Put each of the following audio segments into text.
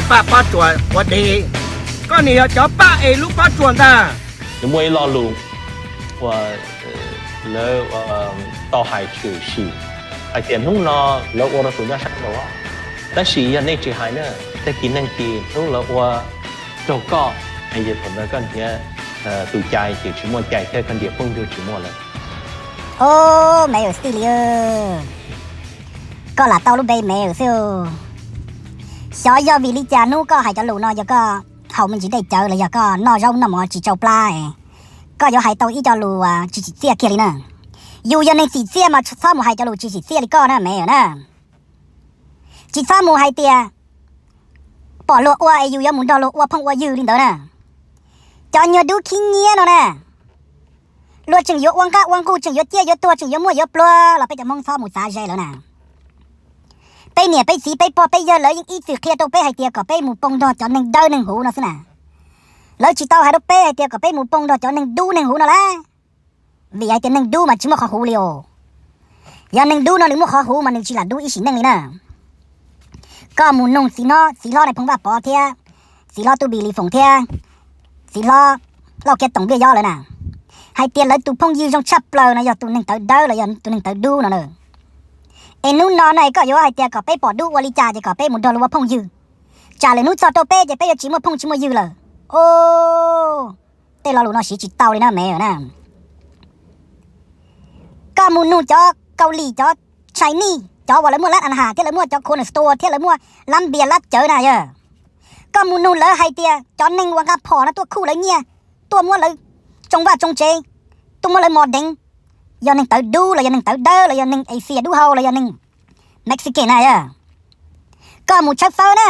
Paj pob tsuas ua deg, koj nim yog cov paj es lub pob tsuas ntag. Nws muaj ib lo lus uas lawv tau hais tshwm sim hais tias hnub no lawv ua rau tus nyob sab nraud, tab sis yog nej tsis hais na, tag kis neeg kis hnub lawv ua raug koj, es thaum ntawd koj niam tus cai ces tsis muaj cai thiab koj niam phooj ywg tsis muaj lawm. Ob, me ua tij li, koj lam tau lub npe me xwb. Xyov yog vim li cas hnub koj hais cov lus no yog koj haus me ntsis dej cawv los yog koj noj zaub noj mov tsis tsau plab, koj yuav hais tau ib co lus tsis tsim txiaj kiag li na. Yus yog neeg tsim txiaj mas txhob mus hais cov lus tsis tsim txiaj li koj na me na. Tsis txhob mus hais tias pom luag ua es yus yuav mus nrog luag ua phooj ua ywg li ntawd na. Cov nyuag dub khib nyiab no na, luag tseem yuav ua nqaj ua nqug, tseem yuav ciaj yuav tuag, tseem yuav muaj yuav pluag los peb cov Hmoob txhob mus txav ze lawv na. Peb niam peb txiv peb pog peb yawg lawv yeej ib txwm qhia rau peb hais tias kom peb mus poo nrog cov neeg dawb neeg huv no xwb na. Lawv tsis tau hais rau peb hais tias kom peb mus poo nrog cov neeg dub neeg huv no lawm. Vim hais tias neeg dub mas tsis muaj qhov huv li os. Yog neeg dub no nws muaj qhov huv mas nws tsis lam dub ib sim neej li na. Koj mus nug txiv hlob, txiv hlob Nais Phoo Vaj Pov thiab txiv hlob Tub Npis Lis Foom thiab txiv hlob Lauj Kiab Toom Npliaj Yob lawv na, hais tias lawv tus phooj ywg zoo tshaj plaws no yog tus neeg tawv dawb los yog tus neeg tawv dub no na. Es hnub no na koj yuav hais tias kom peb pom dub ua li cas ces kom peb mus nrog luag ua phooj ywg, tsam lwm hnub txog rau peb ces peb yuav tsis muaj phooj tsis muaj ywg lawm. Os, tej lo lus no siv tsis tau li na me na. Koj mus nug cov Kaus Lim, cov Chinese, cov uas lawv muaj lab an has thiab lawv muaj cov corner store thiab lawv muaj lab npias lab cawv na yog, koj mus nug lawv hais tias cov neeg uas nqa phom no tuaj khuj lawv nyiaj, tuaj muab lawv tsoo vaj tsoo tsev, tuaj muab lawv mos deev, yog neeg tawv dub los yog neeg tawv dawb los yog neeg Asia dub hau los yog neeg Mexican na yog, koj mus tshawb fawb na,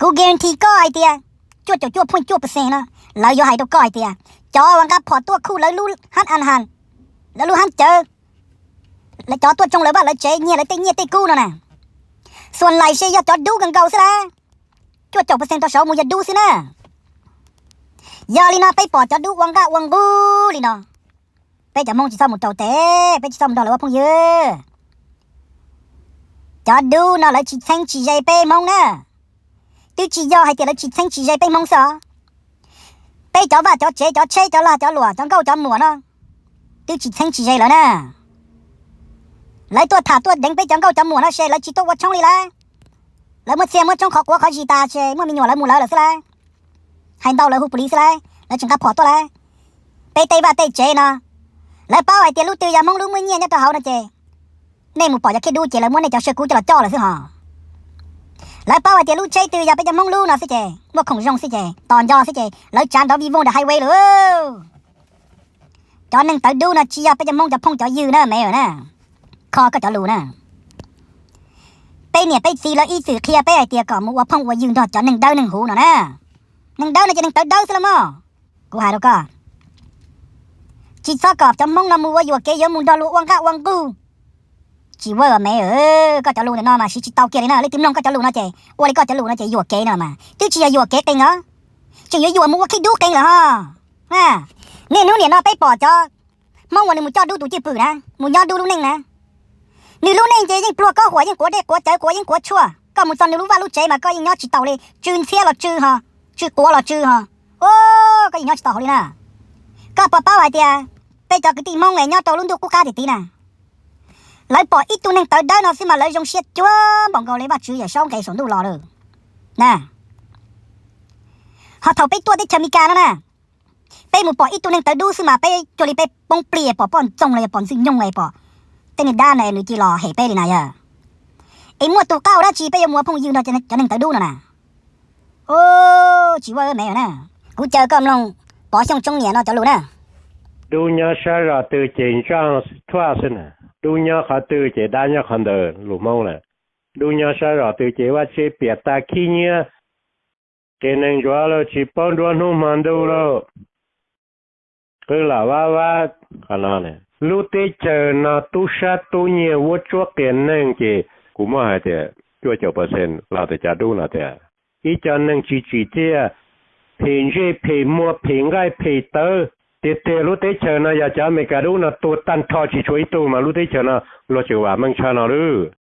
kuv guarantee koj hais tias cuaj caum cuaj point cuaj percent no, lawv yuav hais rau koj hais tias cov uas nqa phom tuaj khuj lawv lub hab an has, lawv lub hab cawv, cov tuaj tsoo lawv vaj lawv tsev nyiag lawv tej nyiaj tej kub no na, xuas lais se yog cov dub kawg nkaus xwb lawm. Cuaj caum percent rau saud mus yog dub xwb na. Yog li no peb pom cov dub ua nqaj ua nqug li no, peb cov Hmoob tsis txhob mus rau tes, peb tsis txhob mus nrog lawv ua phooj ywg. Cov dub no lawv tsis txheeb tsis ze peb Hmoob na. Twb tsis yog hais tias lawv tsis txheeb tsis ze peb Hmoob xwb os. Peb cov vaj cov tsev, cov tsheb cov lag cov luam, cov nkauj cov muam no twb tsis txheeb tsis ze lawv na. Lawv tuaj tham tuaj deev peb cov nkauj cov muam no ces lawv tsis tuaj ua tshoob li lawm. Lawv muab txiag muab tshoob qhov quav qhov zis tas ces muaj me nyuam lawv mus lawv lawm xwb lawm. Hais ntau lawv hu pus lis xwb lawm, lawv tsis nqa phom tuaj lawm. Peb tej vaj tej tsev no, lawv paub hais tias lub twg yog Hmoob lub muaj nyiaj nyob rau hauv no ces nej mus pom cov khiab dub ces lawv muab nej cov sawv kuv coj los coj lawm xwb hos. Lawv paub hais tias lub tsheb twg yog peb cov Hmoob lub no xwb ces muaj khoom zoo xwb ces tos nco xwb ces lawv tsav nrov vij voog ntawm highway lawm. Cov neeg tawv dub no tsis yog peb cov Hmoob cov phooj cov ywg na me na. Kho koj cov lus na. Peb niam peb txiv lawv ib txwm qhia peb hais tias kom mus ua phooj ua ywg nrog cov neeg dawb neeg huv no na. Neeg dawb no ces neeg tawv dawb xwb los mas. Kuv hais rau koj, tsis txhob kom cov Hmoob no mus ua yuam kev yuav mus nrog luag ua nqaj ua nqug. Tsis ua me, koj cov lus ntawm no mas siv tsis tau kiag li na. Leej twg mloog koj cov lus no ces ua li koj cov lus no ces yuam kev no mas twb tsis yog yuam kev qees os, tseem yuav yuam mus ua khib dub qees lawm ho. Niaj hnub niam no peb pom cov Hmoob uas nws mus coj dub tus cwj pwm na, mus nyob dub lub neej na, nws lub neej ces yeej pluag kob huam, yeej quav dej quav cawv, quav yeeb quav tshuaj. Koj mus txog nws lub vaj lub tsev mas koj yeej nyob tsis taus li, tsw ntxhiab los tsw ho, tsw quav los tsw ho. Koj yeej nyob tsis tau hauv li na. Koj puas paub hais tias peb cov kwv tij Hmoob es nyob rau lub ntuj qub qab tim tid na, lawv pom ib tug neeg tawv dawb no xwb mas lawv zoo siab cuag npaum nkaus li Vajtswv Yawm Saub nqes saum ntuj los lawm na. Ho thaum peb tuaj teb chaws Amelikas no na, peb mus pom ib tug neeg tawv dub xwb mas peb cuag li peb poob plig pom poj ntxoog los yog pom ntxwg nyoog es pom tej niag dab no nws cia los hem peb li na yog. Es muaj tus qab hau dab tsi peb yuav mus ua phooj ywg nrog cov neeg tawv dub no na? Tsis ua me na. Kuv caw koj mloog Pov Xyooj Tsoob Niam no cov lus na. Dub nyob sab zos twg ces ntsaj thuaj xwb na, dub nyob qhov twg ces dab nyob qhov ntawd lus Hmoob lawm. Dub nyob sab zos twg ces vaj tse piam tas khib nyiab, qias neeg ntsuav lawm tsis paub nruab hnub hmo ntuj lawm. Qwb lam vab vab qhov no, lub teb chaws no tub sab tub nyiag vuab tsuab qias neeg ces kuv muab hais tias cuaj caum percent los tias cov dub no tias ib co neeg tsis tsim txiaj, phem ntsej phem muag phem nqaij phem tawv. Tiag tiag lub teb chaws no yog cov Amelikas dub no tuag tag nrho tsis tshuav ib tug mas lub teb chaws no luag tseem vam meej tshaj no lawm.